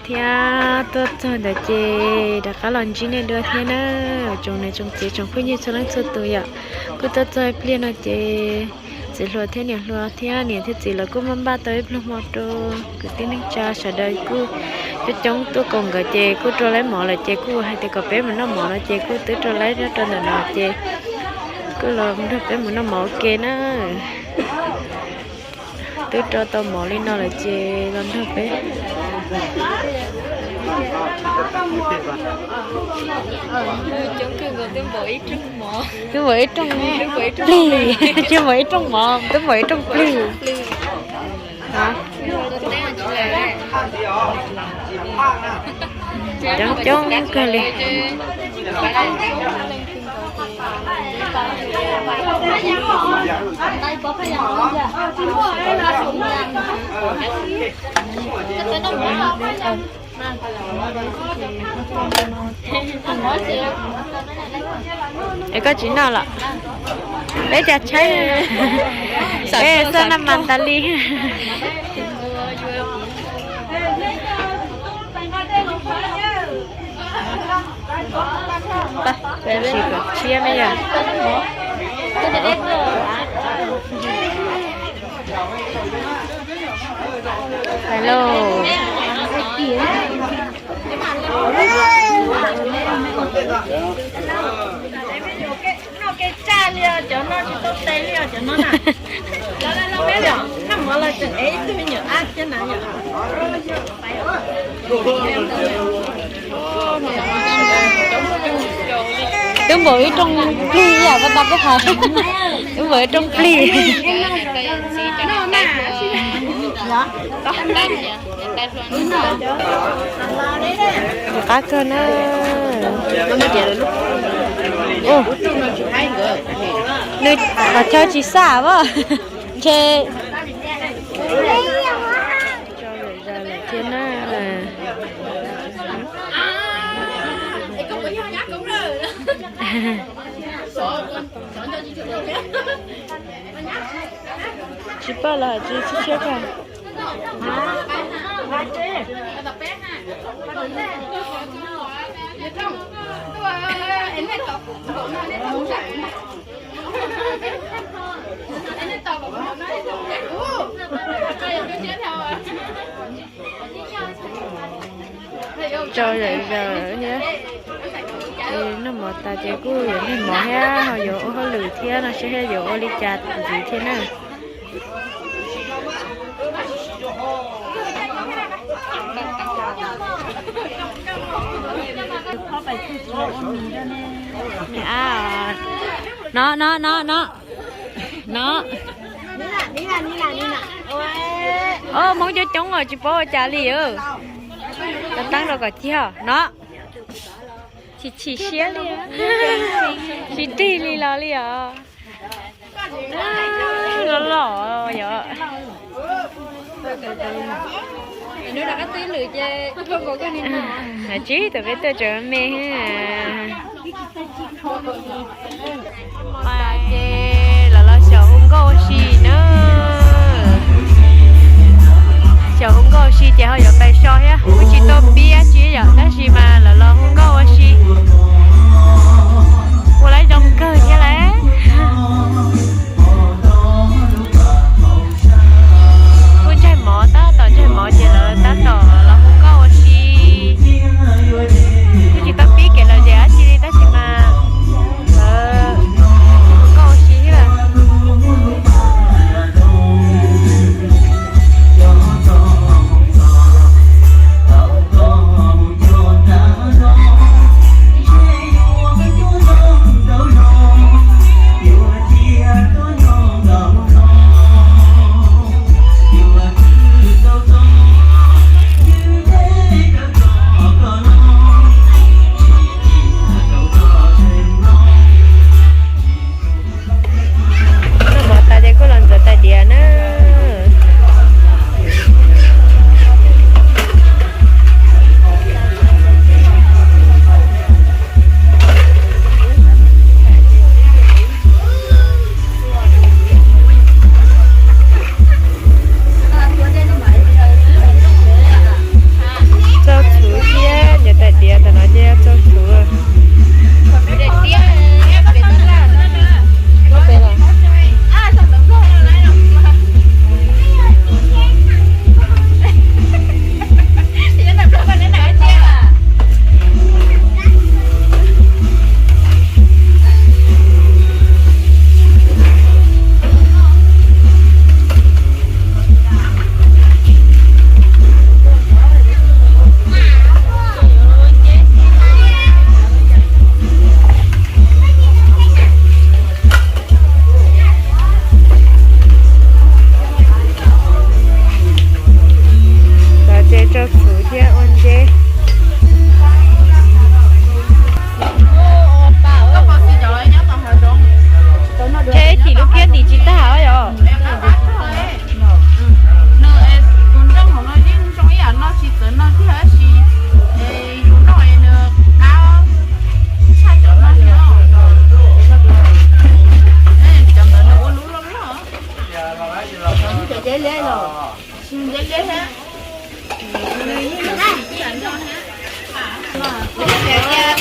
Thiab tuaj txog ntawd ces rov qab los ntsib nej dua thiab na, tsoom niam tsoom txiv tsoom phooj ywg txhua leej txhua tus yom. Kuj tuaj txog pliag no ces txiv hluas thiab niam hluas thiab niam thiab txiv lawv kuj muab npaj tau ib pluag hmo rau kwv tij neej tsa sawv daws kuj coob coob tuaj koom nkawd ces kuj rau laib mov lawm ces kuj hais tias kom peb mus noj mov no ces kuj twb rau laib nyob rau ntawm no ces kuj los nrog peb mus noj mov ua ke na. Twb rau tau mov li no lawm ces los nrog peb. Twb npaum ib rooj plig, tsis npaum ib rooj mov, twb npaum ib rooj plig. Coob coob kawg li. Es koj tsis noj los? Peb cas tshaib, peb xav noj mas tas li. Tab sis kom tshiab me yom. Hello. Noj kev tsaj li os, cov no tsis tau tes li os, cov no na. Noj mov los tseem ev ib tug me nyuam dab thiab na yom. Twb npaum ib rooj plig ib yam pab tab peb hais. Twb npaum ib rooj plig. Qab kawg na. Nws qhov chaw tsis xaj as. Ntshe tso zam zaws lawm thiab na. Tsis pom los tsis tshiab kawg. Tso zam zaws thiab. Noj mov tas ces kuj yuav noj mov thiab ho yuav ua hauj lwm thiab no seb yuav ua li cas ntxiv thiab na. No no no no no. Hmoob coob coob os tsis paub ua cas li. Tau teeb rau kom ciag no. Chim chim siab li, tsis tig li los li os. Los los yog. Tsis, tam peb tuaj tseem me. Ces los los xyaum hu nkauj ua si na. Xyaum hu nkauj ua si ces ho yuav pais so thiab, kuj tsis tau pib dab tsi yom, tab sis mas los los hu nkauj ua si. Ua lawv zoo kawg thiab lauj. Kuj ntshaig mov, tab tom ntshaig mov ces lawv tab tom los hu nkauj ua si. Kuj tsis tau pib kev lom zem dab tsi li tab sis mas lawv hu nkauj ua si thiab.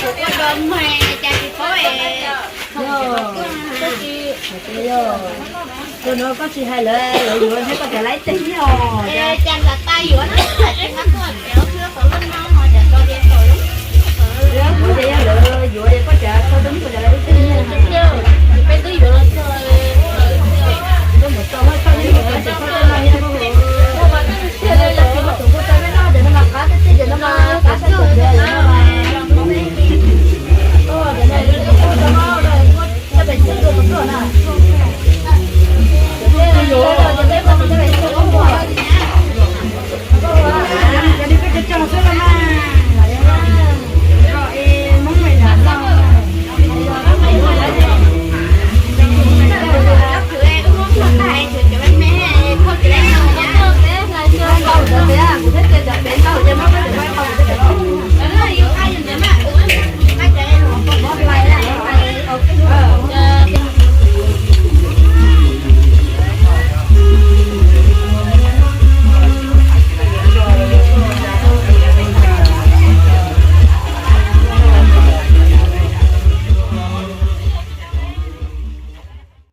Koj rov mas cas tsis paub es. Yog, koj tsis, hais tias yog, koj no koj tsis hais lawv, lawv yuav thiab koj cov laib teg nyob. Cas lam tas yuav na, tsis nqa tuaj cov